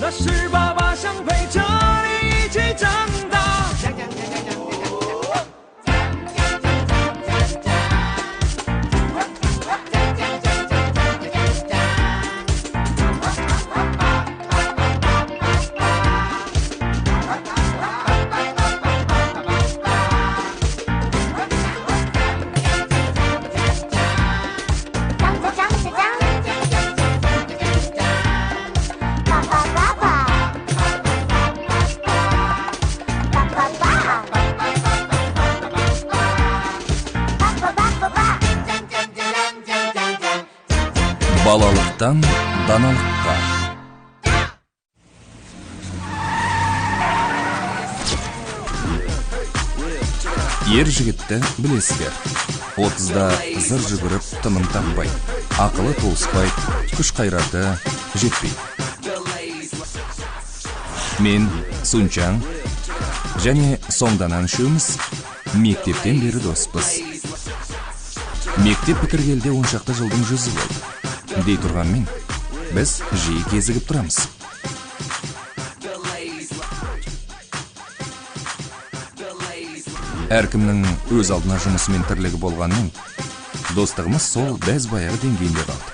那是爸爸想陪着你一起长大。 Балалықтан даналыққа. Ер жігітті білесіздер. 30-да зыр жүгіріп тыным таппайды, ақылы толыспайды, күш қайраты жетпейді. Мен, Сунчаң және Соңданан үшеуміз мектептен бері доспыз. Мектеп бітіргелде 10 шақты жылдың жүзі болды. Дей тұрғанмен, біз жиі кезігіп тұрамыз. Әркімнің өз алдына жұмысы мен тірлігі болғанымен, достығымыз сол бәз баяғы деңгейінде қалды.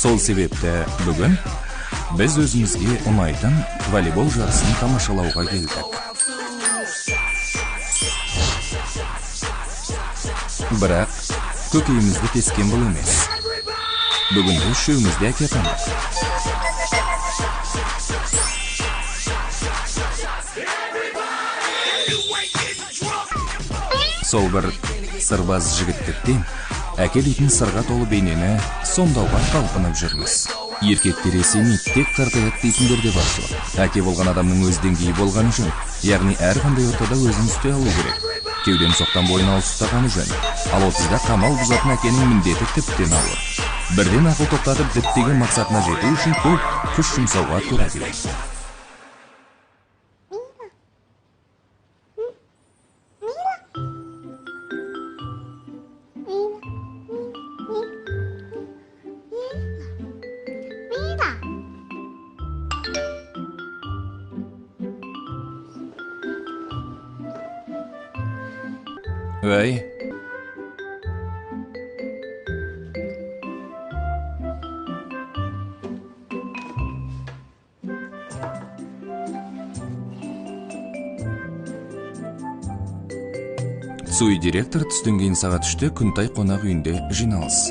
Сол себепті бүгін біз өзімізге ұнайтын волейбол жарысын тамашалауға келдік. Бірақ көкейімізді тескен бұл емес. Бүгінде үшеуміз де әке атандық. Сол бір сырбаз жігіттіктен әке дейтін сырға толы бейнені сомдауға талпынып жүрміз. Еркектер есеймейді, тек қартаяды дейтіндер де баршылық. Әке болған адамның өз деңгейі болғаны жөн. Яғни әрқандай ортада өзін ұстай алу керек. Кеуден соқтан бойын алыс ұстағаны жөн. Ал 30-да қамал бұзатын әкенің міндеті тіптен ауыр. Бірден ақыл тоқтатып діттеген мақсатына жету үшін көп күш жұмсауға тура келеді. Өй. Цуй директор түстен кейін сағат 3-те Күнтай қонақ үйінде жиналыс.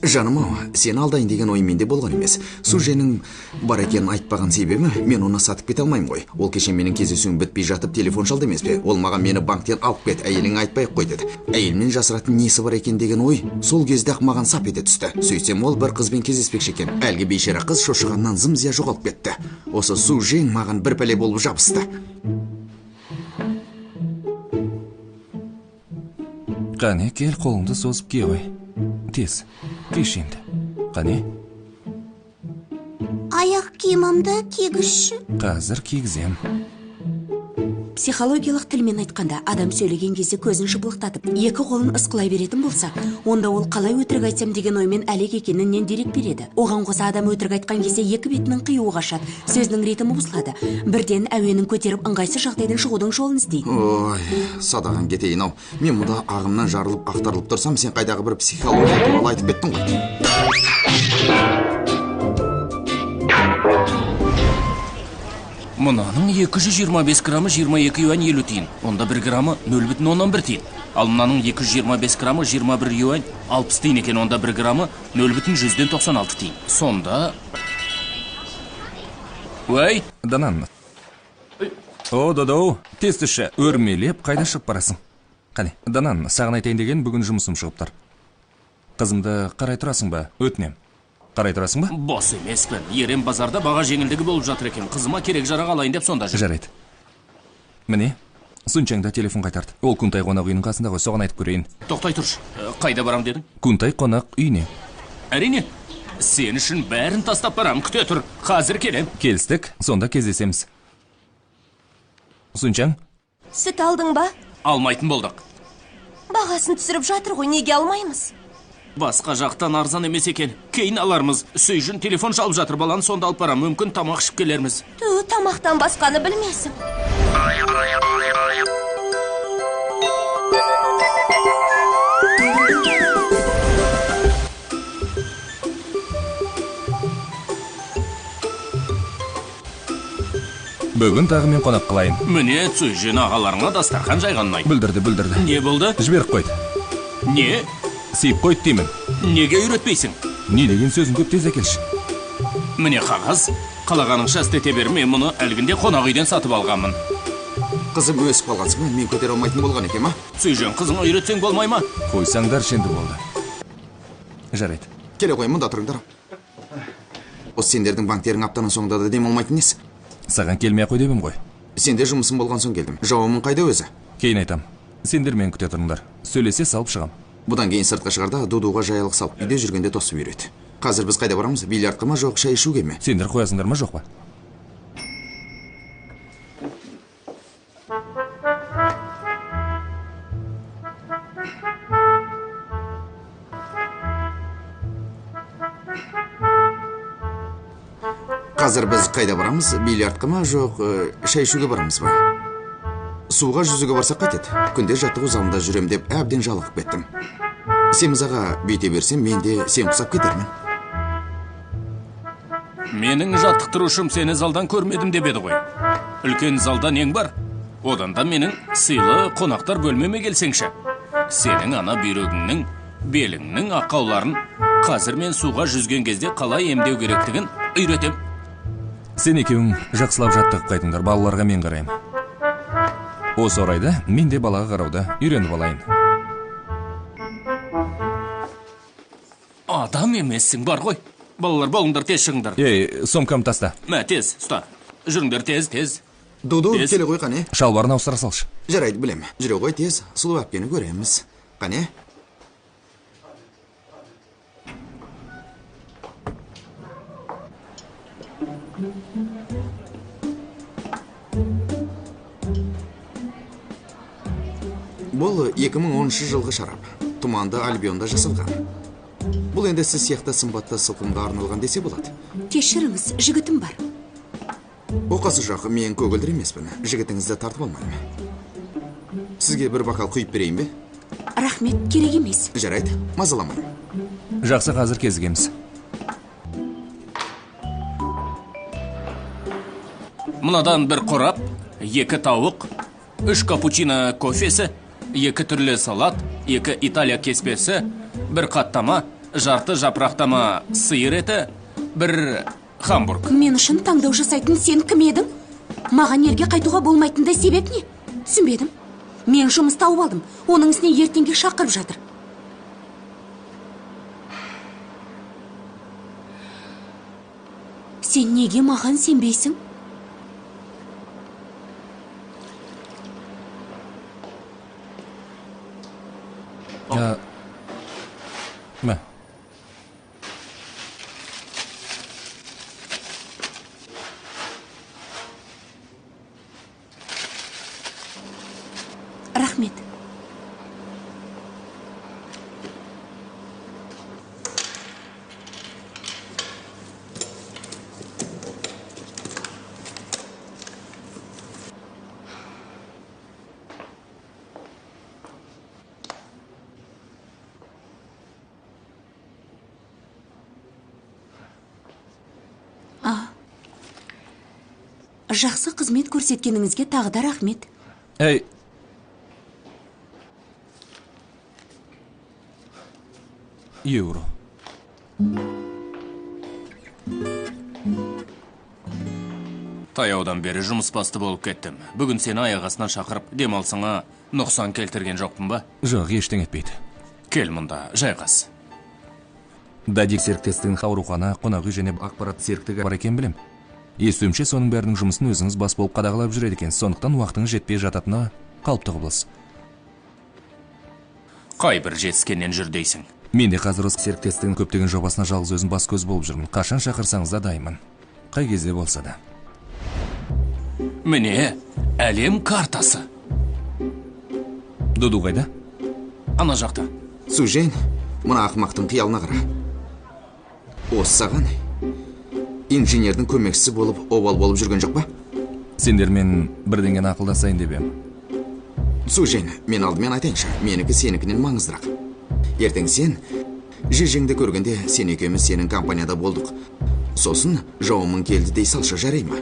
Жаным ау, сені алдайын деген ой менде болған емес. Суженің бар екенін айтпаған себебі, мен оны сатып кете алмаймын ғой. Ол кеше менің кездесуім бітпей жатып телефон шалды емес пе? Ол маған мені банктен алып кет, әйеліңе айтпай ақ қой деді. Әйелімнен жасыратын несі бар екен деген ой сол кезде-ақ маған сап ете түсті. Сөйтсем ол бір қызбен кездеспекші екен. Әлгі бейшара қыз шошығаннан зым-зия жоғалып кетті. Осы Сужен маған бір пәле болып жабысты. Қане, кел қолыңды созып кие ғой. Тез, кеш енді. Қане? Аяқ киімімді кигізші. Қазір кигізем. Психологиялық тілмен айтқанда, адам сөйлеген кезде көзін жыпылықтатып, екі қолын ысқылай беретін болса, онда ол қалай өтірік айтсам деген оймен әлек екенінен дерек береді. Оған қоса адам өтірік айтқан кезде екі бетінің қиюы қашады, сөзінің ритмі бұзылады. Бірден әуенін көтеріп ыңғайсыз жағдайдан шығудың жолын іздейді. Ой, садағаң кетейін ау. Мен мұнда ағымнан жарылып ақтарылып тұрсам, сен қайдағы бір психология туралы айтып кеттің ғой. Мынаның 225 граммы 22 юань 50 тиын. Онда 1 граммы 0,1 тиын. Ал мынаның 225 граммы 21 юань 60 тиын екен. Онда 1 граммы 0,96 тиын. Сонда... Уәй! Данан. О, додоу, тез түсші. Өрмелеп қайда шығып барасың? Қане, Данан, саған айтайын деген бүгін жұмысым шығып тұр. Қызымды қарай тұрасың ба? Өтінем. Қарай тұрасың ба? Бос емеспін. Ерен базарда баға жеңілдігі болып жатыр екен. Қызыма керек жарақ алайын деп сонда жүр. Жарайды. Міне, Сунчаң да телефон қайтарды. Ол Кунтай қонақ үйінің қасында ғой, соған айтып көрейін. Тоқтай тұршы. Қайда барам дедің? Кунтай қонақ үйіне. Әрине. Сен үшін бәрін тастап барам. Күте тұр. Қазір келем. Келістік, сонда кездесеміз. Сунчаң? Сүт алдың ба? Алмайтын болдық. Бағасын түсіріп жатыр ғой, неге алмаймыз? Басқа жақтан арзан емес екен. Кейін алармыз. Сүйжін телефон шалып жатыр, баланы сонда алып барам. Мүмкін тамақ ішіп келерміз. Ту, тамақтан басқаны білмейсің. Бүгін тағы мен қонақ қылайын. Міне, Цуйжин ағаларыңа дастархан жайған ұнайды. Бүлдірді, бүлдірді. Не болды? Жіберіп қойды. Не? Сиіп қойды деймін. Неге үйретпейсің? Не деген сөзің көп, тез әкелші. Міне қағаз. Қалағаныңша істете бер, мен мұны әлгінде қонақ үйден сатып алғанмын. Қызым өсіп қалғансың ба? Мен көтере алмайтын болған екен ма? Цуйжин, қызыңа үйретсең болмай ма? Қойсаңдаршы енді болды. Жарайды. Келе қой, мұнда тұрыңдар. Осы сендердің банктерің аптаның соңында да демалмайтын несі? Саған келмей қой деп ем ғой. Сенде жұмысым болған соң келдім. Жауабың қайда өзі? Кейін айтам. Сендер мені күте тұрыңдар. Сөйлесе салып шығам. Бұдан кейін сыртқа шығарда Дудуға жаялық салып, үйде жүргенде тосып үйрет. Қазір біз қайда барамыз? Бильярдқа ма, жоқ шай ішуге ме? Сендер қоясыңдар ма, жоқ па? Қазір біз қайда барамыз? Бильярдқа ма, жоқ шай ішуге барамыз ба? Суға жүзуге барсақ қайтеді? Күнде жаттығу залында жүрем деп әбден жалығып кеттім. Семіз аға, бүйте берсем, мен де сен құсап кетермін. Менің жаттықтырушым сені залдан көрмедім деп еді ғой. Үлкен залда нең бар? Одан да менің сыйлы қонақтар бөлмеме келсеңші. Сенің ана бүйрегіңнің, беліңнің ақауларын қазір мен суға жүзген кезде қалай емдеу керектігін үйретем. Сен екеуің жақсылап жаттығып қайтыңдар, балаларға мен қараймын. Осы орайда мен де балаға қарауды үйреніп алайын. Адам емессің бар ғой. Балалар, болыңдар, тез шығыңдар. Ей, сомкам таста. Мә, тез, ұста. Жүріңдер, тез, тез. Дуду, келе ғой, қане. Шалбарын ауыстыра салшы. Жарайды, білем. Жүре ғой, тез. Сұлу әпкені көреміз. Қане. Бұл 2010 жылғы шарап. Тұманды Альбионда жасалған. Бұл енді сіз сияқты сымбатты сылқымға арналған десе болады. Кешіріңіз, жігітім бар. Оқасы жоқ, мен көгілдір емеспін. Жігітіңізді тартып алмаймын. Сізге бір бокал құйып берейін бе? Рахмет, керек емес. Жарайды, мазаламаймын. Жақсы, қазір кезігеміз. Мынадан бір қорап, 2 тауық, 3 капучино кофесі, 2 түрлі салат, 2 италия кеспесі, бір қаттама, жарты жапырақтама сиыр еті, бір хамбург. Мен үшін таңдау жасайтын сен кім едің? Маған елге қайтуға болмайтындай себеп не? Түсінбедім. Мен жұмыс тауып алдым. Оның үстіне ертеңге шақырып жатыр. Сен неге маған сенбейсің? Мә. Рахмет. Жақсы қызмет көрсеткеніңізге тағы да рахмет. Әй. Евро. Таяудан бері жұмыс басты болып кеттім. Бүгін сені аяқ астынан шақырып, демалысыңа нұқсан келтірген жоқпын ба? Жоқ, ештеңе етпейді. Кел мұнда, жайғас. Дадик серіктестігінің аурухана, қонақ үй және ақпарат серіктігі бар екенін білем. Естуімше, соның бәрінің жұмысын өзіңіз бас болып қадағалап жүреді екенсіз. Сондықтан уақытыңыз жетпей жататыны қалыпты құбылыс. Қай бір жетіскеннен жүр дейсің? Мен де қазір осы серіктестігінің көптеген жобасына жалғыз өзім бас көз болып жүрмін. Қашан шақырсаңыз да дайынмын. Қай кезде болса да. Міне, әлем картасы. Дуду қайда? Ана жақта. Сужен, мына ақымақтың қиялына қара. Осы саған инженердің көмекшісі болып, обал болып жүрген жоқ па? Сендермен бірдеңені ақылдасайын деп ем. Сужен, мен алдымен айтайыншы, менікі сенікінен маңыздырақ. Ертең сен жежеңді көргенде сен екеуміз сенің компанияда болдық. Сосын жауымың келді дей салшы, жарай ма?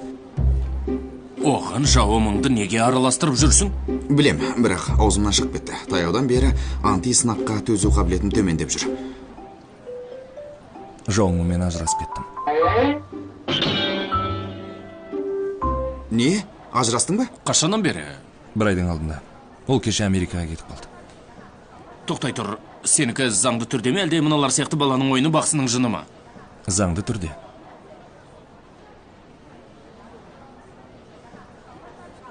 Оған жауымыңды неге араластырып жүрсің? Білем, бірақ аузымнан шығып кетті. Таяудан бері антисынаққа төзу қабілетім төмендеп жүр. Жауымымен ажырасып кеттім. Не? Ажырастың ба? Қашаннан бері? Бір айдың алдында. Ол кеше Америкаға кетіп қалды. Тоқтай тұр, сенікі заңды түрде ме, әлде мыналар сияқты баланың ойыны бақсының жыны ма? Заңды түрде.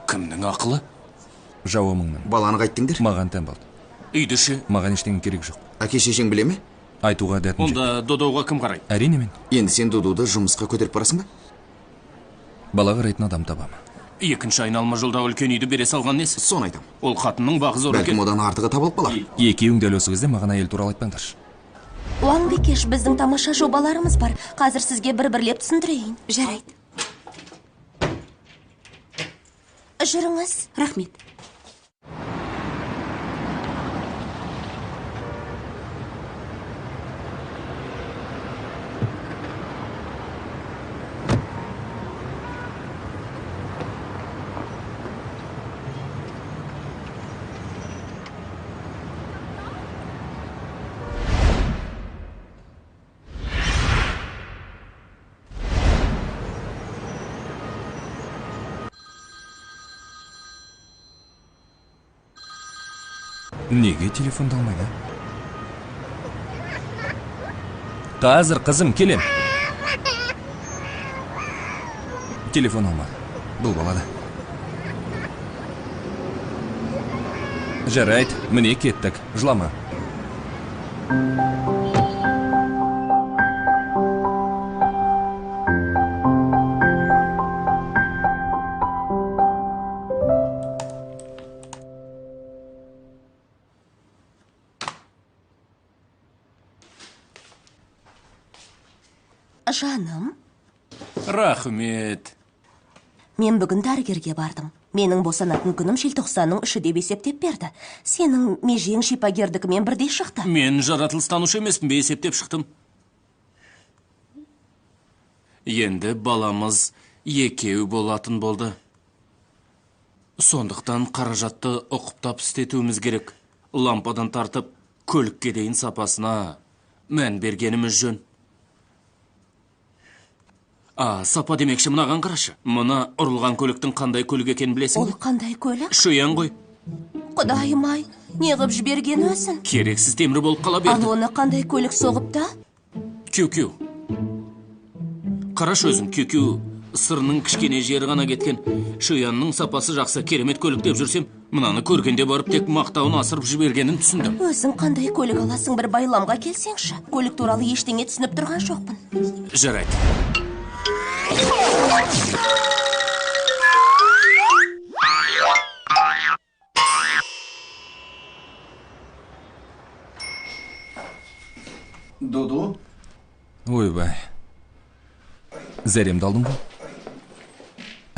Кімнің ақылы? Жауымыңның. Баланы қайттыңдар? Маған тән болды. Үйді ше? Маған ештеңе керек жоқ. Әке шешең біле ме? Айтуға дәтім жетпейді. Онда Додоуға кім қарайды? Әрине мен. Енді сен Додоуды жұмысқа көтеріп барасың ба? Бала қарайтын адам табам. Екінші айналма жолдағы үлкен үйді бере салған несі? Соны айтам. Ол қатынның бағы зор екен. Бәлкім одан артығы табылып қалар. Екеуің дәл осы кезде маған әйел туралы айтпаңдаршы. Уаң Бекеш, біздің тамаша жобаларымыз бар. Қазір сізге бір-бірлеп түсіндірейін. Жарайды. Жүріңіз. Рахмет. Неге телефонды алмайды? Қазір, қызым, келем. Телефон алмады. Бұл балада. Жарайды, міне кеттік. Жылама. Жаным. Рахмет. Мен бүгін дәрігерге бардым. Менің босанатын күнім желтоқсанның 3-і деп есептеп берді. Сенің межең шипагердікімен бірдей шықты. Мен жаратылыстанушы емеспін бе, есептеп шықтым. Енді баламыз екеу болатын болды. Сондықтан қаражатты ұқыптап істетуіміз керек. Лампадан тартып, көлікке дейін сапасына мән бергеніміз жөн. А, сапа демекші, мынаған қарашы. Мына ұрылған көліктің қандай көлік екенін білесің бе? Ол қандай көлік? Шоян ғой. Құдайым-ай, не қып жіберген өзін? Керексіз темір болып қала берді. Ал оны қандай көлік соғып та? Кю-кю. Қарашы өзің, кю-кю сырының кішкене жері ғана кеткен. Шоянның сапасы жақсы, керемет көлік деп жүрсем, мынаны көргенде барып тек мақтауын асырып жібергенін түсіндім. Өзің қандай көлік аласың, бір байламға келсеңші. Көлік туралы ештеңе түсініп тұрған жоқпын. Жарайды. Дуду? Ойбай. Зәремді алдың ғой.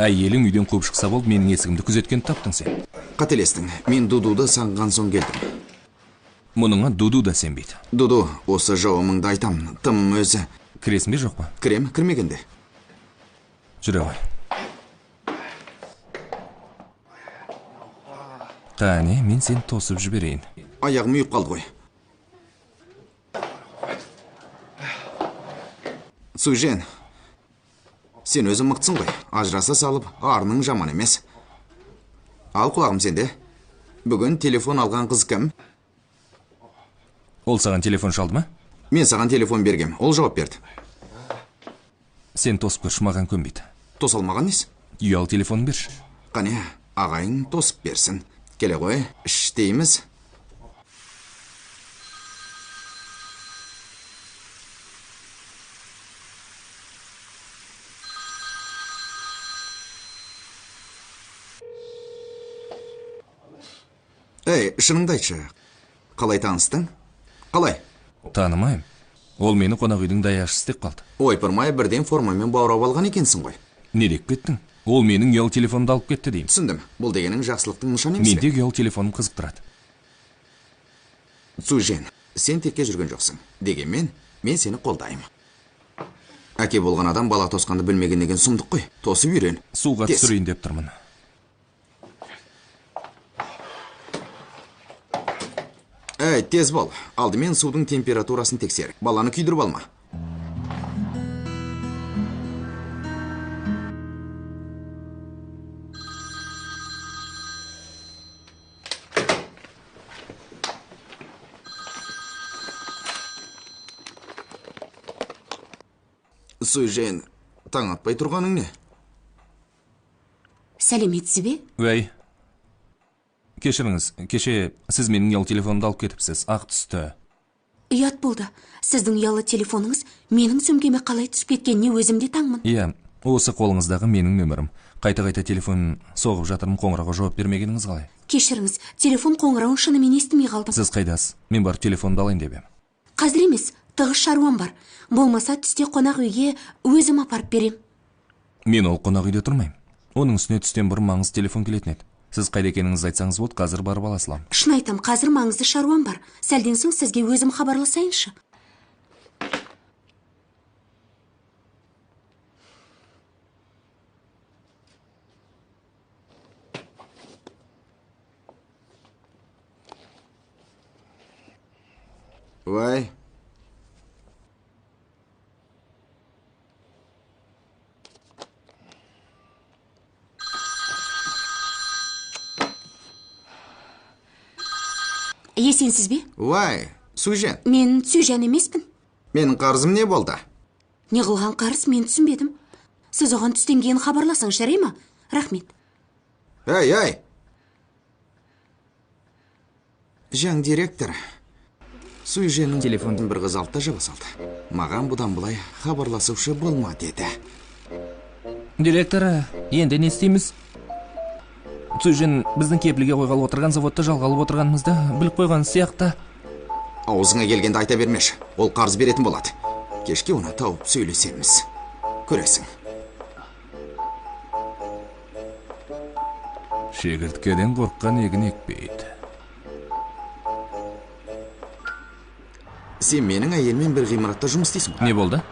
Әйелің үйден қуып шықса болды, менің есігімді күзеткен таптың сен. Қателестің. Мен Дудуды сағынған соң келдім. Мұныңа Дуду да сенбейді. Дуду, осы жауымыңды айтам. Тым өзі. Кіресің бе, жоқ па? Кірем, кірмегенде. Жүре ғой. Қане, мен сені тосып жіберейін. Аяғым ұйып қалды ғой. Сужен, сен өзің мықтысың ғой. Ажыраса салып, арының жаман емес. Ал құлағым сенде. Бүгін телефон алған қыз кім? Ол саған телефон шалды ма? Мен саған телефон бергем, ол жауап берді. Сен тосып көрші, маған көнбейді. Тоса алмаған несі? Ұялы телефонын берші. Қане, ағайын тосып берсін. Келе ғой, іштейміз. Ей, шыныңды айтшы, қалай таныстың? Қалай? Танымаймын. Ол мені қонақ үйдің даяшысы деп қалды. Ойпырмай, бірден формамен баурап алған екенсің ғой. Не деп кеттің? Ол менің ұялы телефонымды алып кетті деймін. Түсіндім. Бұл дегенің жақсылықтың нышаны емес пе? Мен тек ұялы телефоным қызықтырады. Цужен, сен текке жүрген жоқсың. Дегенмен, мен сені қолдаймын. Әке болған адам бала тосқанды білмеген деген сұмдық қой. Тосып үйрен. Суға түсірейін деп тұрмын. Әй, тез бол. Алдымен судың температурасын тексер. Баланы күйдіріп алма. Суйжен, таң атпай тұрғаның не? Сәлеметсіз бе? Уәй. Кешіріңіз, кеше сіз менің ұялы телефонымды алып кетіпсіз, ақ түсті. Ұят болды. Сіздің ұялы телефоныңыз менің сөмкеме қалай түсіп кеткеніне өзім де таңмын. Иә, осы қолыңыздағы менің нөмірім. Қайта-қайта телефон соғып жатырмын, қоңырауға жауап бермегеніңіз қалай? Кешіріңіз, телефон қоңырауын шынымен естімей қалдым. Сіз қайдасыз? Мен барып телефонды алайын деп ем. Қазір емес, тығыз шаруам бар. Болмаса түсте қонақ үйге өзім апарып берем. Мен ол қонақ үйде тұрмаймын. Оның үстіне түстен бұрын маңызды телефон келетін еді. Сіз қайда екеніңізді айтсаңыз болды, қазір барып ала саламын. Шын айтам, қазір маңызды шаруам бар. Сәлден соң сізге өзім хабарласайыншы. Уай. Есенсіз бе? Уай, Сүйжен. Мен Сүйжен емеспін. Менің қарызым не болды? Не қылған қарыз, мен түсінбедім. Сіз оған түстен кейін хабарласаңыз, жарай ма? Рахмет. Эй, эй! Жаң директор Сүйженнің телефонын бір қыз алды да жаба салды. Маған бұдан былай хабарласушы болма деді. Директор, енді не істейміз? Сүйжен біздің кепілге қойғалы отырған заводты жалға алып отырғанымызды біліп қойған сияқты. Аузыңа келгенді айта бермеші. Ол қарыз беретін болады. Кешке оны тауып сөйлесеміз. Көресің. Шегірткеден қорыққан егін екпейді. Сен менің әйеліммен бір ғимаратта жұмыс істейсің ғой. Не болды?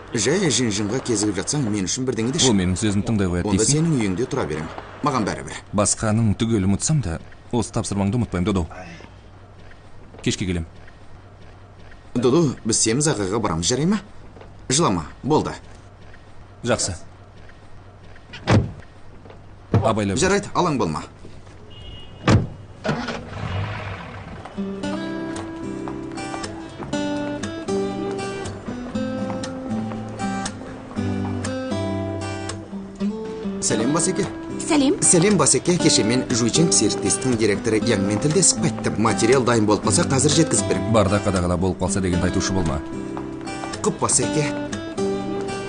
Жай жин-жинға кезігіп жатсаң, мен үшін бірдеңе деші. Ол менің сөзімді тыңдай қояды Онда дейсің? сенің үйіңде тұра берем. Маған бәрібір. Басқаның түгел ұмытсам да, осы тапсырмаңды ұмытпаймын, Додо. Кешке келем. Додо, біз семіз ағаға барамыз, жарай ма? Жылама, болды. Жақсы. Абайлап. Жарайды, алаң болма. Сәлем, Басеке. Сәлем. Сәлем, Басеке. Кеше мен Жуйчен серіктестің директоры Яңмен тілдесіп қайттым. Материал дайын болып қалса, қазір жеткізіп беремін. Барда қадағала болып қалса дегенді айтушы болма. Құп, Басеке.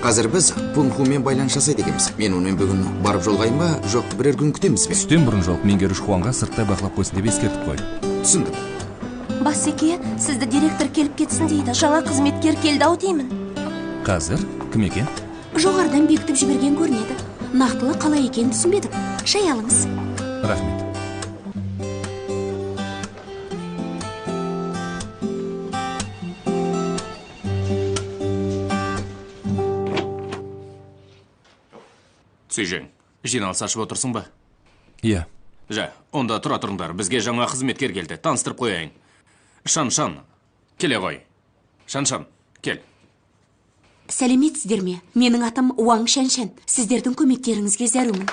Қазір біз Пунхумен байланыс жасайды екенбіз. Мен онымен бүгін барып жолығайын ба, жоқ бірер күн күтеміз бе? Түстен бұрын жолық, меңгеруші Хуанға сырттай бақылап қойсын деп ескертіп қой. Түсіндім. Басеке, сізді директор келіп кетсін дейді. Жаңа қызметкер келді ау деймін. Қазір кім екен? Жоғарыдан бекітіп жіберген көрінеді. Нақтылы қалай екенін түсінбедік. Шай алыңыз. Рахмет. Сүйжең, жиналыс ашып отырсың ба? Иә. Жа, онда тұра тұрыңдар. Бізге жаңа қызметкер келді. Таныстырып қояйын. Шан-шан, келе ғой. Шан-шан, кел. Сәлеметсіздер ме? Менің атым Уаң Шәншән. Сіздердің көмектеріңізге зәрумін.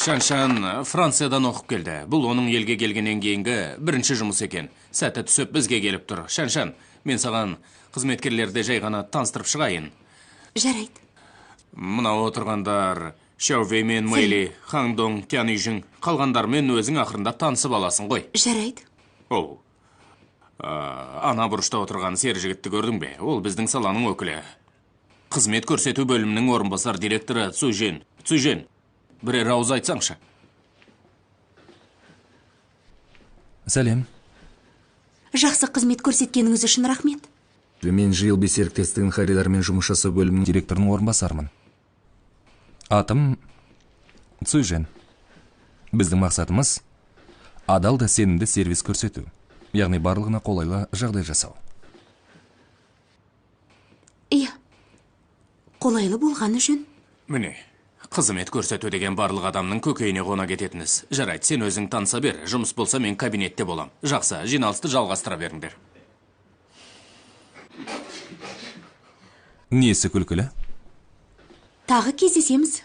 Шаншан Франциядан оқып келді. Бұл оның елге келгеннен кейінгі бірінші жұмыс екен. Сәті түсіп бізге келіп тұр. Шаншан, мен саған қызметкерлерді жай ғана таныстырып шығайын. Жарайды. Мынау отырғандар Шәувей мен Мэйли, Хаңдong, Тянижің, қалғандармен өзің ақырындап танысып аласың ғой. Жарайды. Оу. Ана бұрышта отырған сері жігітті көрдің бе? Ол біздің саланың өкілі. Қызмет көрсету бөлімінің орынбасар директоры Цужен. Цужен, бірер ауыз айтсаңшы. Сәлем. Жақсы қызмет көрсеткеніңіз үшін рахмет. Мен JLB серіктестігінің харидармен жұмыс жасау бөлімінің директорының орынбасарымын. Атым Цужен. Біздің мақсатымыз адал да сенімді сервис көрсету. Яғни барлығына қолайлы жағдай жасау. Иә, қолайлы болғаны жөн. Міне, қызмет көрсету деген барлық адамның көкейіне қона кететін іс. Жарайды, сен өзің таныса бер. Жұмыс болса мен кабинетте болам. Жақсы, жиналысты жалғастыра беріңдер. Несі күлкілі? Тағы кездесеміз.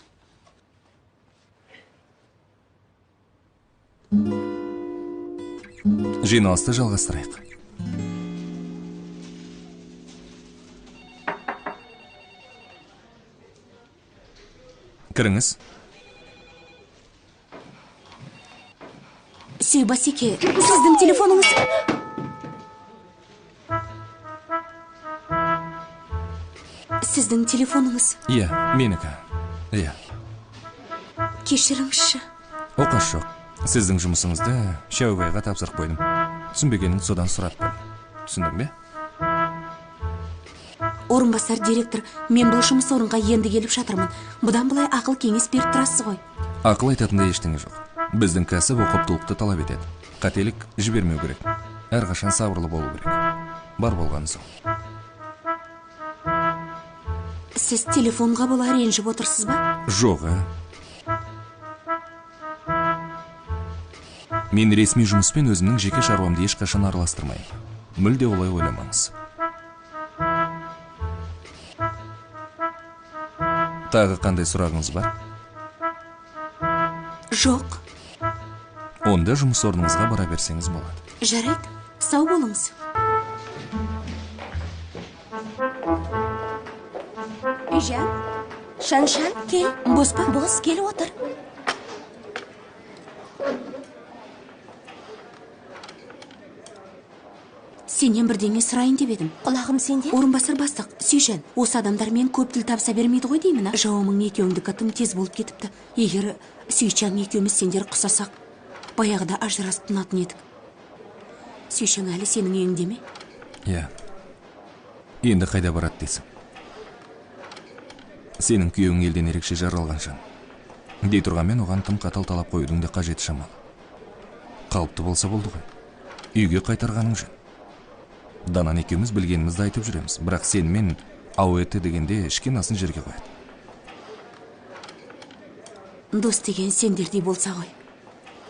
Жиналысты жалғастырайық. Кіріңіз. Сүй Басеке, сіздің телефоныңыз... Сіздің телефоныңыз. Иә, менікі. Иә. Кешіріңізші. Оқас жоқ. Сіздің жұмысыңызды Шәубайға тапсырып қойдым. Түсінбегенін содан сұрап біл. Түсіндің бе? Орынбасар директор, мен бұл жұмыс орынға енді келіп жатырмын. Бұдан былай ақыл кеңес беріп тұрасыз ғой. Ақыл айтатындай ештеңе жоқ. Біздің кәсіп ұқыптылықты талап етеді. Қателік жібермеу керек. Әрқашан сабырлы болу керек. Бар болғаны сол. Сіз телефонға бола ренжіп отырсыз ба? Жоқ, а? Мен ресми жұмыспен өзімнің жеке шаруамды ешқашан араластырмаймын. Мүлде олай ойламаңыз. Тағы қандай сұрағыңыз бар? Жоқ. Онда жұмыс орныңызға бара берсеңіз болады. Жарайды, сау болыңыз. Ижан, Шаншан, кел. Бос па? Бос, кел отыр. Сенен бірдеңе сұрайын деп едім. Құлағым сенде. Орынбасар бастық, Сүйжан, осы адамдармен көп тіл табыса бермейді ғой деймін, а? Жауымың екеуіңдікі тым тез болып кетіпті. Егер Сүйжан екеуміз сендер құсасақ, баяғыда ажырасып тынатын едік. Сүйжан әлі сенің үйіңде ме? Иә. Енді қайда барады дейсің? Сенің күйеуің елден ерекше жаралған жан. Дей тұрғанмен оған тым қатал талап қоюдың да қажеті шамалы. Қалыпты болса болды ғой. Үйге қайтарғаның жөн. Данан екеуміз білгенімізді айтып жүреміз, бірақ сенімен ау еті дегенде ішкен асын жерге қояды. Дос деген сендердей болса ғой.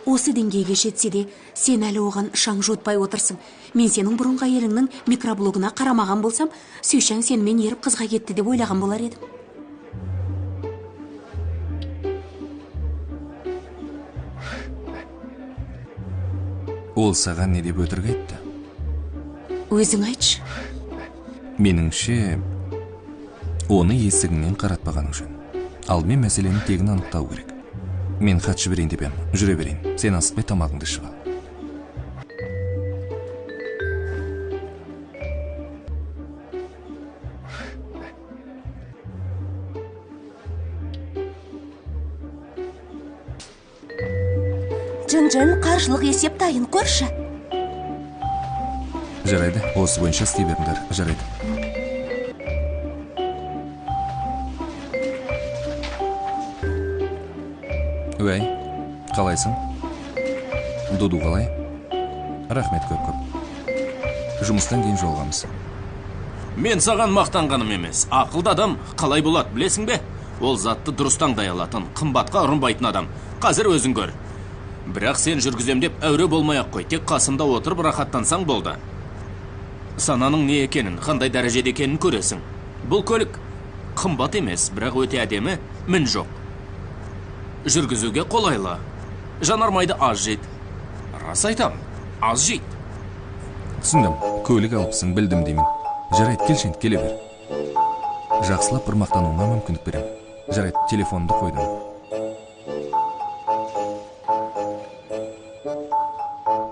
Осы деңгейге жетсе де, сен әлі оған шаң жуытпай отырсың. Мен сенің бұрынғы әйеліңнің микроблогына қарамаған болсам, Сүйшаң сенімен еріп қызға кетті деп ойлаған болар едім. Ол саған не деп өтірік айтты? Өзің айтшы. Меніңше, оны есігіңнен қаратпағаның жөн. Алдымен мәселенің тегін анықтау керек. Мен хат жіберейін деп ем, жүре берейін. Сен асықпай тамағыңды ішіп ал. Жын-жын, қаржылық есеп дайын, көрші. Жарайды, осы бойынша істей беріңдер. Жарайды. Уәй, қалайсың? Дуду қалай? Рахмет көп-көп. Жұмыстан кейін жолығамыз. Мен саған мақтанғаным емес. Ақылды адам қалай болады, білесің бе? Ол затты дұрыс таңдай алатын, қымбатқа ұрынбайтын адам. Қазір өзің көр. Бірақ сен жүргізем деп әуре болмай ақ қой. Тек қасымда отырып рахаттансаң болды. Сананың не екенін, қандай дәрежеде екенін көресің. Бұл көлік қымбат емес, бірақ өте әдемі, мін жоқ. Жүргізуге қолайлы. Жанармайды аз жейді. Рас айтам, аз жейді. Түсіндім, көлік алыпсың, білдім деймін. Жарайды, келші енді, келе бер. Жақсылап бір мақтануыңа мүмкіндік берем. Жарайды, телефонды қойдым.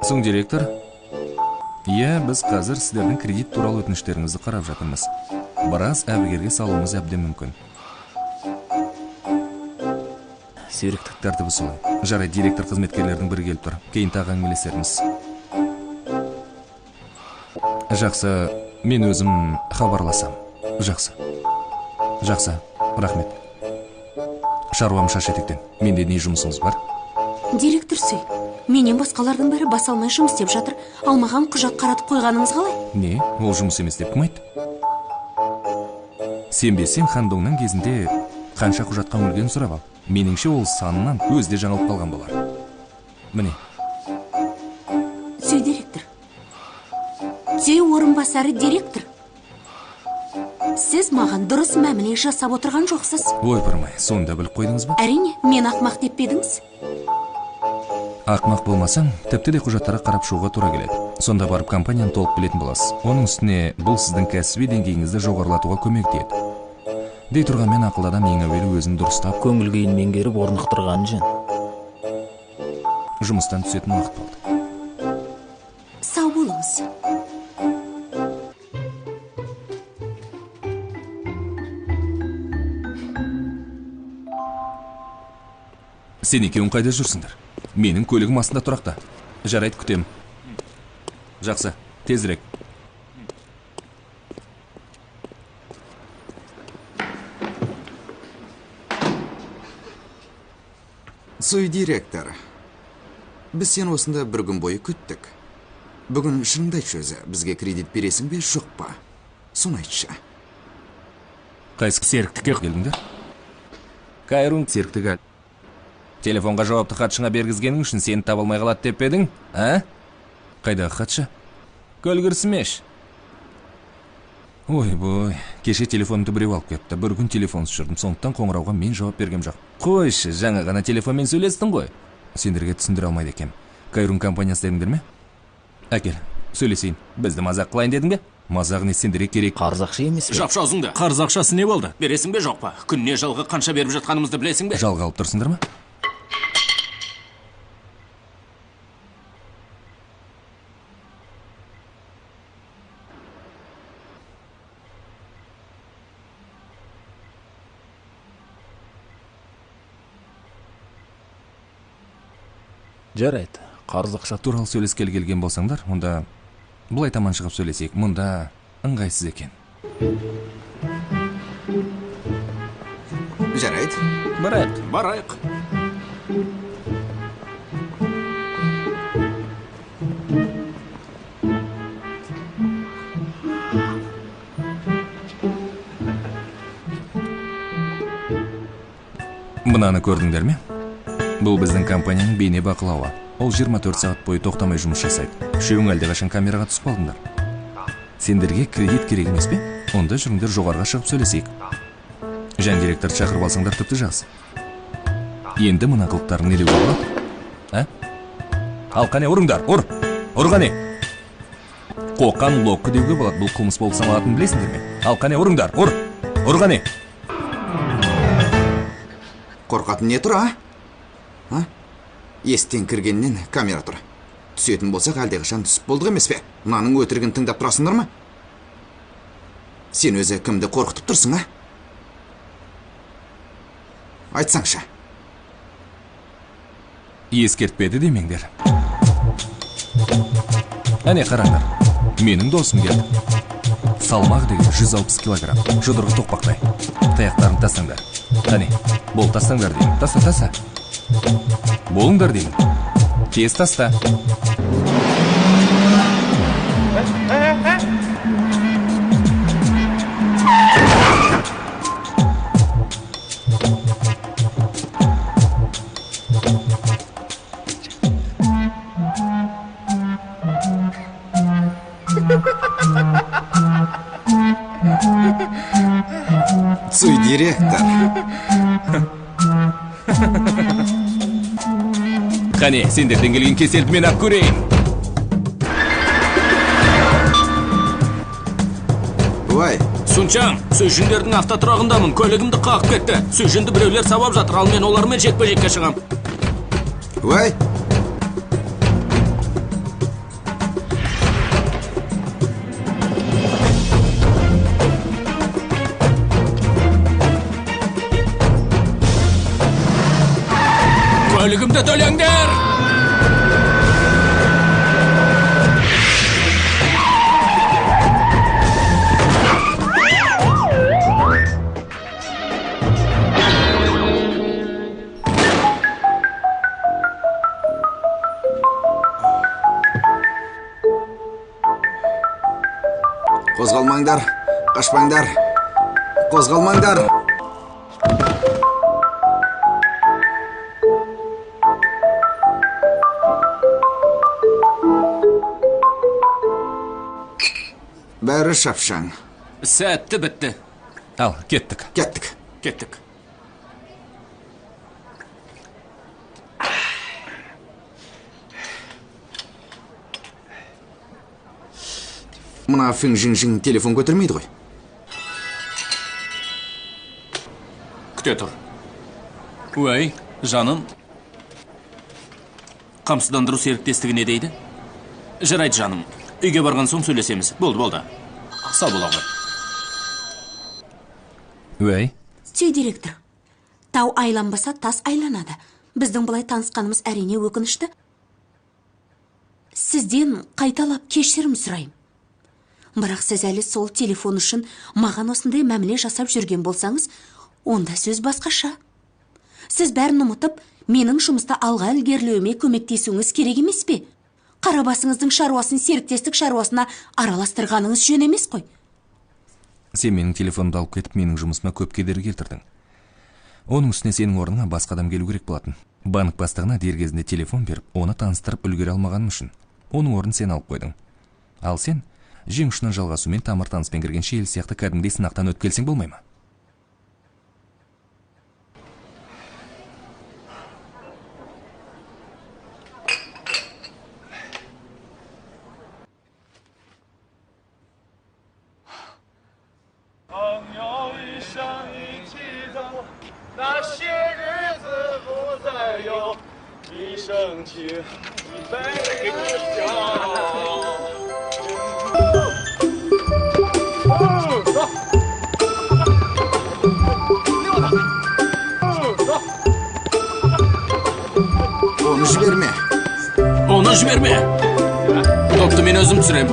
Соң директор, иә, біз қазір сіздердің кредит туралы өтініштеріңізді қарап жатырмыз. Біраз әбігерге салуымыз әбден мүмкін. Серіктік тәртібі солай. Жарайды, директор қызметкерлердің бірі келіп тұр. Кейін тағы әңгімелесерміз. Жақсы, мен өзім хабарласам. Жақсы. Жақсы, рахмет. Шаруам шаш етектен. Менде не жұмысыңыз бар? Директор Сүй, менен басқалардың бәрі бас алмай жұмыс істеп жатыр. Ал маған құжат қаратып қойғаныңыз қалай? Не, ол жұмыс емес деп кім айтты? Сенбесең, Хандоңнан кезінде қанша құжатқа үңілгенін сұрап ал. Меніңше ол санынан өзі де жаңылып қалған болар. Міне. Сүй директор. Сүй орынбасары директор. Сіз маған дұрыс мәміле жасап отырған жоқсыз. Ойпырмай, сонда біліп қойдыңыз ба? Әрине, мен ақмақ деп пе едіңіз? Ақмақ болмасаң, тіпті де құжаттарға қарап шығуға тура келеді. Сонда барып компанияны толық білетін боласыз. Оның үстіне бұл сіздің кәсіби деңгейіңізді жоғарылатуға көмек тиеді. Дей тұрғанмен ақылды адам ең әуелі өзін дұрыстап, көңіл күйін меңгеріп орнықтырған жөн. Жұмыстан түсетін уақыт болды. Сау болыңыз. Сен екеуің қайда жүрсіңдер? Менің көлігім астында тұрақта. Жарайды, күтем. Жақсы, тезірек. Цой директор, біз сені осында бір күн бойы күттік. Бүгін шыныңды айтшы өзі, бізге кредит бересің бе, жоқ па? Соны айтшы. Қайсы серіктікке келдіңдер? Кайрун серіктігі. Телефонға жауапты хатшыңа бергізгенің үшін сені таба алмай қалады деп пе едің? А? Қайдағы хатшы? Көлгірсімеш. Ойбой, кеше телефонымды біреу алып кетті. Бір күн телефонсыз жүрдім, сондықтан қоңырауға мен жауап бергем жоқ. Қойшы, жаңа ғана телефонмен сөйлестің ғой. Сендерге түсіндіре алмайды екем. Кайрун компаниясы дедіңдер ме? Әкел, сөйлесейін. Бізді мазақ қылайын дедің бе? Мазағы не сендерге керек? Қарыз ақша емес пе? Жапшы аузыңды. Қарыз ақшасы не болды? Бересің бе, жоқ па? Күніне жалға қанша беріп жатқанымызды білесің бе? Жалға алып тұрсыңдар ма? Жарайды, қарыз ақша туралы сөйлескелі келген болсаңдар, онда былай таман шығып сөйлесейік. Мұнда ыңғайсыз екен. Жарайды. Барайық. Барайық. Мынаны көрдіңдер ме? Бұл біздің компанияның бейне бақылауы. Ол 24 сағат бойы тоқтамай жұмыс жасайды. Үшеуің әлдеқашан камераға түсіп қалдыңдар. Сендерге кредит керек емес пе? Онда жүріңдер жоғарыға шығып сөйлесейік. Жан директорды шақырып алсаңдар тіпті жақсы. Енді мына қылықтарың не деуге болады? А? Ал қане ұрыңдар, ұр! Ұр қане! Қоқан лоққы деуге болады. Бұл қылмыс болып саналатынын білесіңдер ме? Ал қане ұрыңдар, ұр! Ұр қане! Қорқатын не тұр, а? А? Естен кіргеннен камера тұр. Түсетін болсақ, әлдеқашан түсіп болдық емес пе? Мынаның өтірігін тыңдап тұрасыңдар ма? Сен өзі кімді қорқытып тұрсың, а? Айтсаңшы. Ескертпеді демеңдер. Әне қараңдар, менің досым келді. Салмақ деген 160 килограмм, жұдырығы тоқпақтай. Таяқтарын тастаңдар. Қане, бол тастаңдар деймін. Таста, таста. Болыңдар деймін. Тез таста. Цой директор. Қане, сендерден келген кеселді мен ап көрейін. Ой. Сунчаң, Сөйшіндердің автотұрағындамын, көлігімді қағып кетті. Сөйшінді біреулер сабап жатыр, ал мен олармен жекпе-жекке шығам. Ой. Көлігімді төлеңдер! Қозғалмаңдар, қашпаңдар, қозғалмаңдар. Бәрі шапшаң. Сәтті бітті. Ал, кеттік. Кеттік. Кеттік. Мына Фың-жың-жың телефон көтермейді ғой. Күте тұр. Уәй, жаным. Қамсыздандыру серіктестігі не дейді? Жарайды, жаным. Үйге барған соң сөйлесеміз. Болды, болды. Сау бола ғой. Уәй. Сүй директор. Тау айланбаса, тас айланады. Біздің бұлай танысқанымыз әрине өкінішті. Сізден қайталап кешірім сұраймын. Бірақ сіз әлі сол телефон үшін маған осындай мәміле жасап жүрген болсаңыз, онда сөз басқаша. Сіз бәрін ұмытып, менің жұмыста алға ілгерілеуіме көмектесуіңіз керек емес пе? Қара басыңыздың шаруасын серіктестік шаруасына араластырғаныңыз жөн емес қой. Сен менің телефонымды алып кетіп, менің жұмысыма көп кедергі келтірдің. Оның үстіне сенің орныңа басқа адам келу керек болатын. Банк бастығына дер кезінде телефон беріп, оны таныстырып үлгере алмағаным үшін. Оның орнын сен алып қойдың. Ал сен жең ұшынан жалғасумен тамыр таныспен кірген шиел сияқты кәдімгідей сынақтан өтіп келсең болмай ма? Оны жіберме. Оны жіберме. Топты мен өзім түсірем.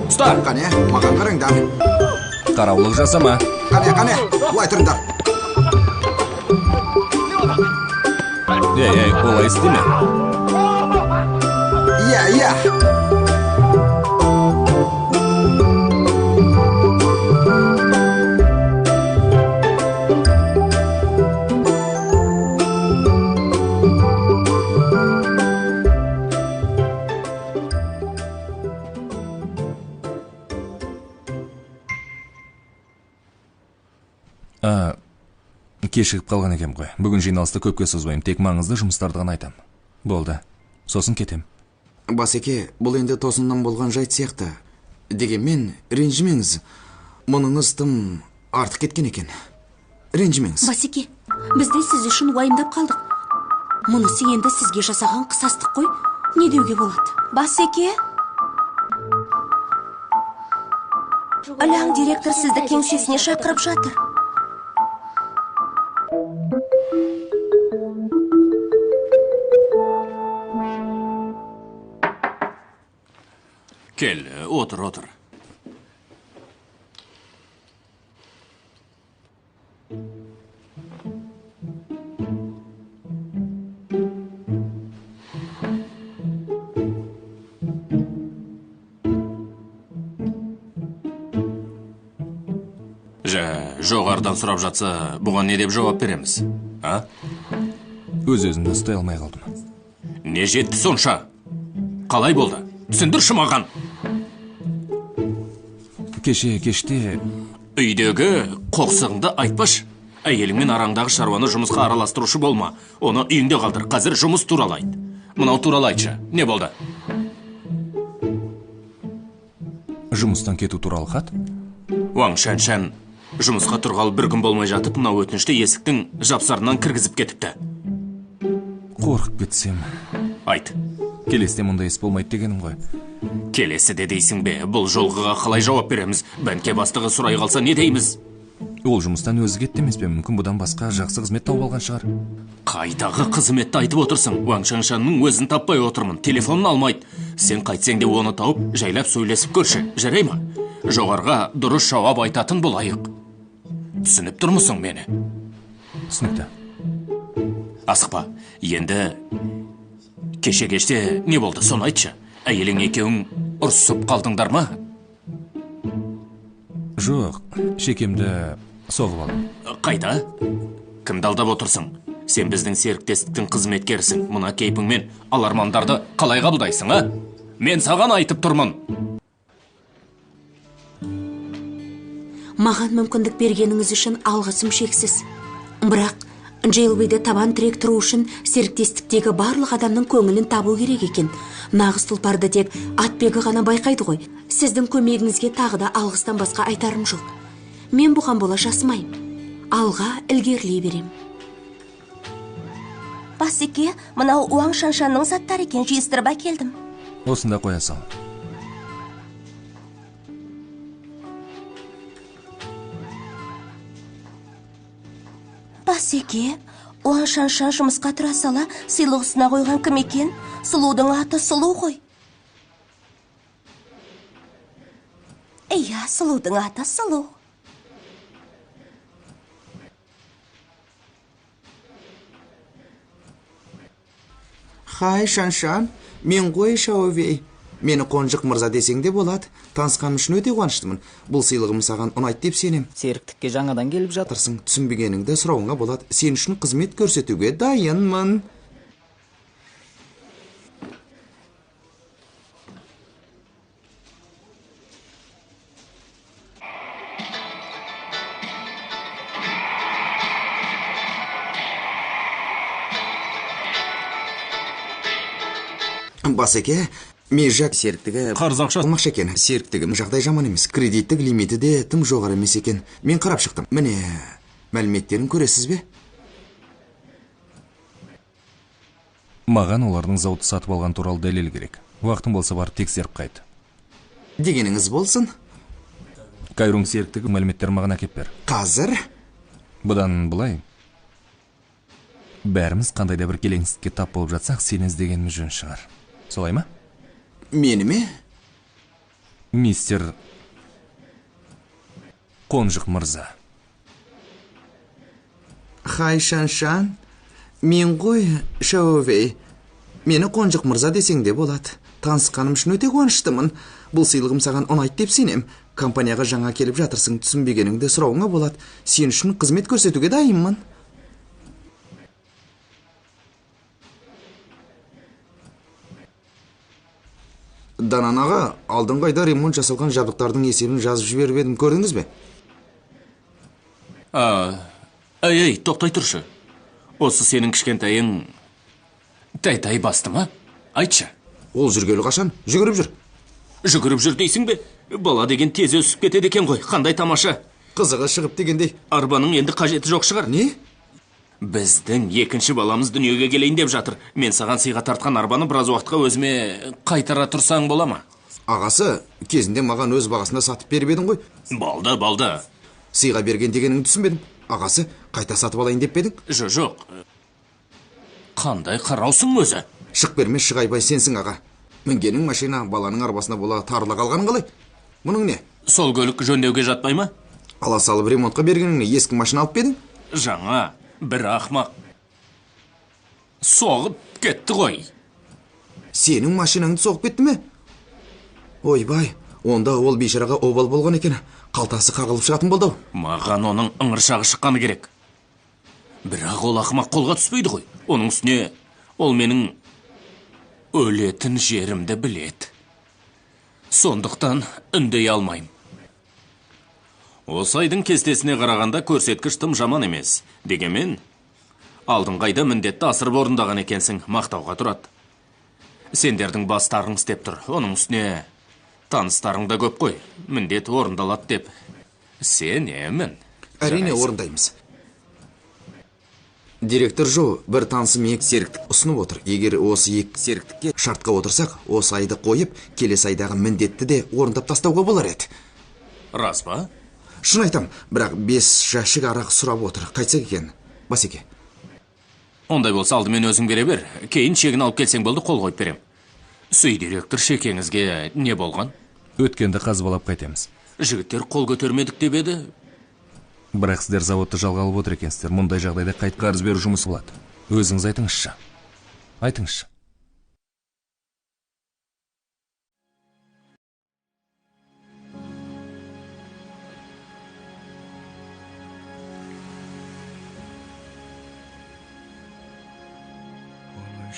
Ұста. Қане, маған қараңдар. Қараулық жасама. Қане, қане, былай тұрыңдар. Ей, ей, олай істеме. Иә, иә. Кешігіп қалған екем ғой. Бүгін жиналысты көпке созбаймын, тек маңызды жұмыстарды ғана айтам. Болды. Сосын кетем. Басеке, бұл енді тосыннан болған жайт сияқты. Дегенмен, ренжімеңіз. Мұныңыз тым артық кеткен екен. Ренжімеңіз. Басеке, біз де сіз үшін уайымдап қалдық. Мұнысы енді сізге жасаған қысастық қой. Не деуге болады? Басеке? Ляң директор сізді кеңсесіне шақырып жатыр. Кел, отыр, отыр. Жә, жоғарыдан сұрап жатса, бұған не деп жауап береміз? А? Өз-өзімді ұстай алмай қалдым. Не жетті сонша? Қалай болды? Түсіндірші маған. Кеше кеште үйдегі қоқсығыңды айтпашы. Әйеліңмен араңдағы шаруаны жұмысқа араластырушы болма. Оны үйіңде қалдыр. Қазір жұмыс туралы айт. Мынау туралы айтшы, не болды? Жұмыстан кету туралы хат? Уаң Шаншан жұмысқа тұрғалы бір күн болмай жатып, мынау өтінішті есіктің жапсарынан кіргізіп кетіпті. Қорқып кетсем. Айт. Келесіде мұндай іс болмайды дегенім ғой. Келесіде дейсің бе? Бұл жолғыға қалай жауап береміз? Бәнке бастығы сұрай қалса не дейміз? Ол жұмыстан өзі кетті емес пе? Мүмкін бұдан басқа жақсы қызмет тауып алған шығар. Қайдағы қызметті айтып отырсың? Уаң Шаншанның өзін таппай отырмын. Телефонын алмайды. Сен қайтсең де оны тауып, жайлап сөйлесіп көрші. Жарай ма? Жоғарға дұрыс жауап айтатын болайық. Түсініп тұрмысың мені? Түсінікті. Асықпа. Енді кеше кеште не болды, соны айтшы. Әйелің екеуің ұрысып қалдыңдар ма? Жоқ, шекемді соғып алдым. Қайда? Кімді алдап отырсың? Сен біздің серіктестіктің қызметкерісің. Мына кейпіңмен алармандарды қалай қабылдайсың, а? Мен саған айтып тұрмын. Маған мүмкіндік бергеніңіз үшін алғысым шексіз. Бірақ JLB-де табан тірек тұру үшін серіктестіктегі барлық адамның көңілін табу керек екен. Нағыз тұлпарды тек атбегі ғана байқайды ғой. Сіздің көмегіңізге тағы да алғыстан басқа айтарым жоқ. Мен бұған бола жасымаймын. Алға ілгерілей берем. Басеке, мынау Уаң Шаншанның заттары екен, жиыстырып әкелдім. Осында қоя сал. Басеке, Уаң Шаншан жұмысқа тұра сала сыйлық ұсына қойған кім екен? Сұлудың аты сұлу ғой. Иә, сұлудың аты сұлу. Хай, Шаншан, мен ғой Шаовей. Мені Қонжық мырза десең де болады. Танысқаным үшін өте қуаныштымын. Бұл сыйлығым саған ұнайды деп сенем. Серіктікке жаңадан келіп жатырсың. Түсінбегеніңді сұрауыңа болады. Сен үшін қызмет көрсетуге дайынмын. Басеке, Межак серіктігі қарыз ақша алмақшы екен. Серіктігім жағдай жаман емес. Кредиттік лимиті де тым жоғары емес екен. Мен қарап шықтым. Міне, мәліметтерін көресіз бе? Маған олардың зауытты сатып алған туралы дәлел керек. Уақытың болса барып тексеріп қайт. Дегеніңіз болсын. Кайрунг серіктігі мәліметтерін маған әкеп бер. Қазір? Бұдан былай бәріміз қандай да бір келеңсіздікке тап болып жатсақ, сені іздегеніміз жөн шығар. Солай ма? Мені ме? Мистер Қонжық мырза. Хай, Шаншан, мен ғой Шаовей. Мені Қонжық мырза десең де болады. Танысқаным үшін өте қуаныштымын. Бұл сыйлығым саған ұнайды деп сенем. Компанияға жаңа келіп жатырсың, түсінбегеніңді сұрауыңа болады. Сен үшін қызмет көрсетуге дайынмын. Данан аға, алдыңғы айда ремонт жасалған жабдықтардың есебін жазып жіберіп едім, көрдіңіз бе? Ей, тоқтай тұршы. Осы сенің кішкентайың тәй-тәй басты ма? Айтшы. Ол жүргелі қашан? Жүгіріп жүр. Жүгіріп жүр дейсің бе? Бала деген тез өсіп кетеді екен ғой. Қандай тамаша. Қызығы шығып дегендей. Арбаның енді қажеті жоқ шығар. Не? Біздің екінші баламыз дүниеге келейін деп жатыр. Мен саған сыйға тартқан арбаны біраз уақытқа өзіме қайтара тұрсаң бола ма? Ағасы, кезінде маған өз бағасында сатып беріп едің ғой. Болды, болды. Сыйға берген дегеніңді түсінбедім. Ағасы, қайта сатып алайын деп пе едің? Жоқ. Қандай қараусың өзі? Шық берме, шығайбай сенсің аға. Мінгенің машина, баланың арбасына бола тарыла қалғаның қалай? Мұның не? Сол көлік жөндеуге жатпай ма? Ала салып ремонтқа бергенің не? Ескі машина алып па едің? Жаңа. Бір ақмақ соғып кетті ғой. Сенің машинаңды соғып кетті ме? Ойбай, онда ол бейшараға обал болған екен. Қалтасы қағылып шығатын болды ау. Маған оның ыңыршағы шыққаны керек. Бірақ ол ақмақ қолға түспейді ғой. Оның үстіне ол менің өлетін жерімді біледі. Сондықтан үндей алмаймын. Осы айдың кестесіне қарағанда көрсеткіш тым жаман емес. Дегенмен, алдыңғы айда міндетті асырып орындаған екенсің, мақтауға тұрады. Сендердің бастарың істеп тұр. Оның үстіне таныстарың да көп қой. Міндет орындалады деп сенемін. Әрине орындаймыз. Директор Жо, бір танысым екі серіктік ұсынып отыр. Егер осы екі серіктікке шартқа отырсақ, осы айды қойып, келесі айдағы міндетті де орындап тастауға болар еді. Рас па? Шын айтам, бірақ 5 жәшік арақ сұрап отыр. Қайтсек екен, Басеке? Ондай болса алдымен өзің бере бер. Кейін чегін алып келсең болды, қол қойып берем. Сүй, директор, шекеңізге не болған? Өткенді қазбалап қайтеміз. Жігіттер қол көтермедік деп еді. Бірақ сіздер заводты жалға алып отыр екенсіздер. Мұндай жағдайда қайт қарыз беру жұмысы болады. Өзіңіз айтыңызшы. Айтыңызшы.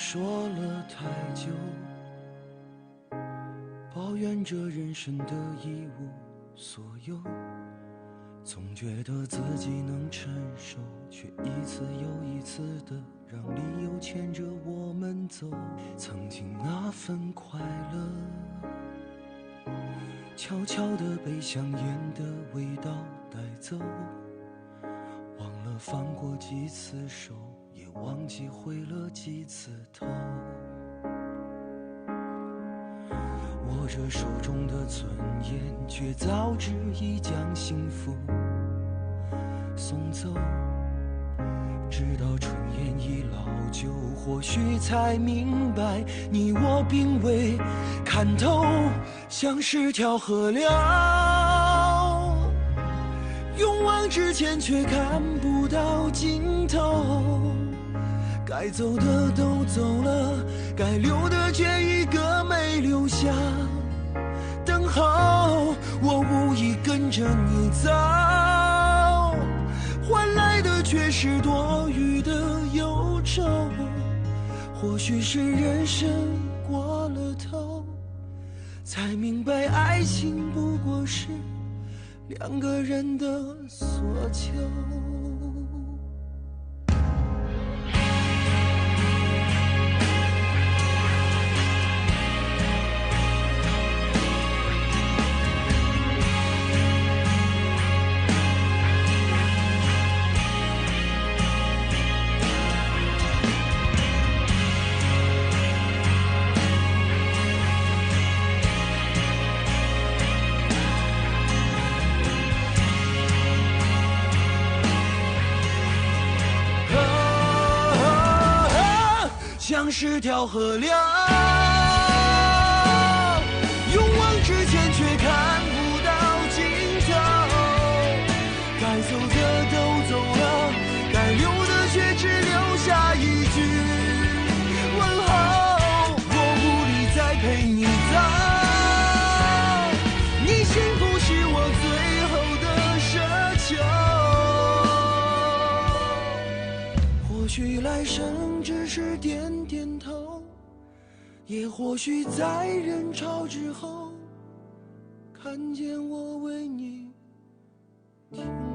说了太久，抱怨着人生的一无所有，总觉得自己能承受，却一次又一次的让理由牵着我们走。曾经那份快乐，悄悄地被香烟的味道带走，忘了放过几次手。也忘记回了几次头，握着手中的尊严，却早知已将幸福送走。直到春烟已老旧，或许才明白，你我并未看透，像是条河流，勇往直前却看不到尽头。该走的都走了，该留的却一个没留下。等候，我无意跟着你走，换来的却是多余的忧愁。或许是人生过了头，才明白爱情不过是两个人的所求。像是条河流，勇往直前却看不到尽头。该走的都走了，该留的却只留下一句问候。我无力再陪你走，你幸福是我最后的奢求。或许来生只是点点头，也或许在人潮之后，看见我为你停。